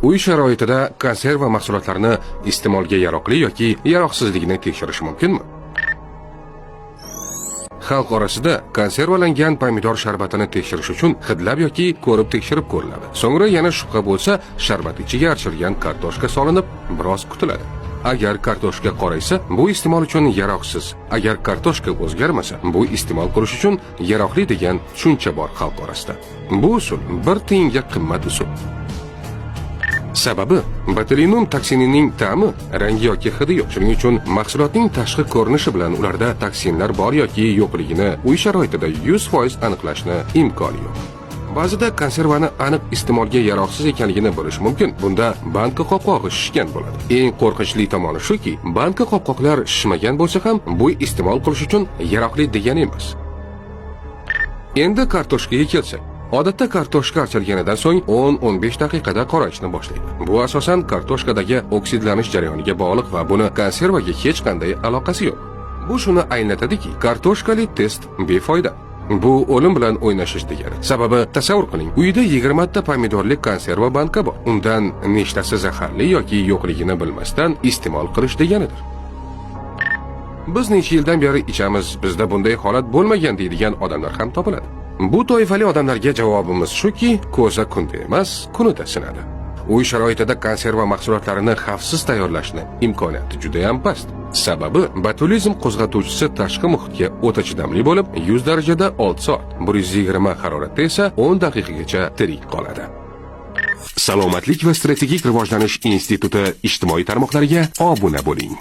Uy sharoitida konserva mahsulotlarini iste'molga yaroqli yoki yaroqsizligini tekshirish mumkinmi? Xalq orasida konservalangan pomidor sharbatini tekshirish uchun hidlab yoki ko'rib tekshirib ko'riladi. So'ngra yana shubha bo'lsa, sharbat ichiga archilgan kartoshka solinib, biroz kutiladi. Agar kartoshka qoraysa, bu iste'mol uchun yaroqsiz. Agar kartoshka o'zgarmasa, bu iste'mol qilish uchun yaroqli degan tushuncha bor xalq orasida. Bu usul bir tiyinga qimmat usul. Sababi botulinum toksinining ta'mi, rangi yoki hidi yo'q. Shuning uchun mahsulotning tashqi ko'rinishi bilan ularda toksinlar bor yoki yo'qligini uy sharoitida 100% aniqlashni imkoni yo'q. Ba'zida konservani aniq iste'molga yaroqsiz ekanligini bilish mumkin. Bunda banka qopqog'i shishgan bo'ladi. Eng qo'rqinchli tomoni shuki, banka qopqoqlar shishmagan bo'lsa ham, bu iste'mol qilish uchun yaroqli degani emas. Endi kartoshkaga kelsak. Odatda kartoshka archilganidan so'ng 10-15 daqiqada qorayishni boshlaydi. Bu asosan kartoshkadagi oksidlanish jarayoniga bog'liq va buni konservaga hech qanday aloqasi yo'q. Bu shuni anglatadiki, kartoshkali test befoyda. Bu o'lim bilan o'ynashish degani. Sababi, tasavvur qiling, uyda 20 ta pomidorli konserva banka bor. Undan nechtasi zaharli yoki yo'qligini bilmasdan iste'mol qilish deganidir. Biz necha yildan beri ichamiz, bizda bunday holat bo'lmagan deydigan odamlar ham topiladi. Bu toifali odamlarga javobimiz shuki, ko'za kunda emas, kunida sinadi. Uy sharoitida konserva mahsulotlarini xavfsiz tayyorlashni imkoniyati juda ham past. Sababi, botulizm qo'zg'atuvchisi tashqi muhitga o'ta chidamli bo'lib, 100 darajada 6 soat, 120 haroratda esa 10 daqiqagacha tirik qoladi. Salomatlik va strategik rivojlanish instituti ijtimoiy tarmoqlariga obuna bo'ling.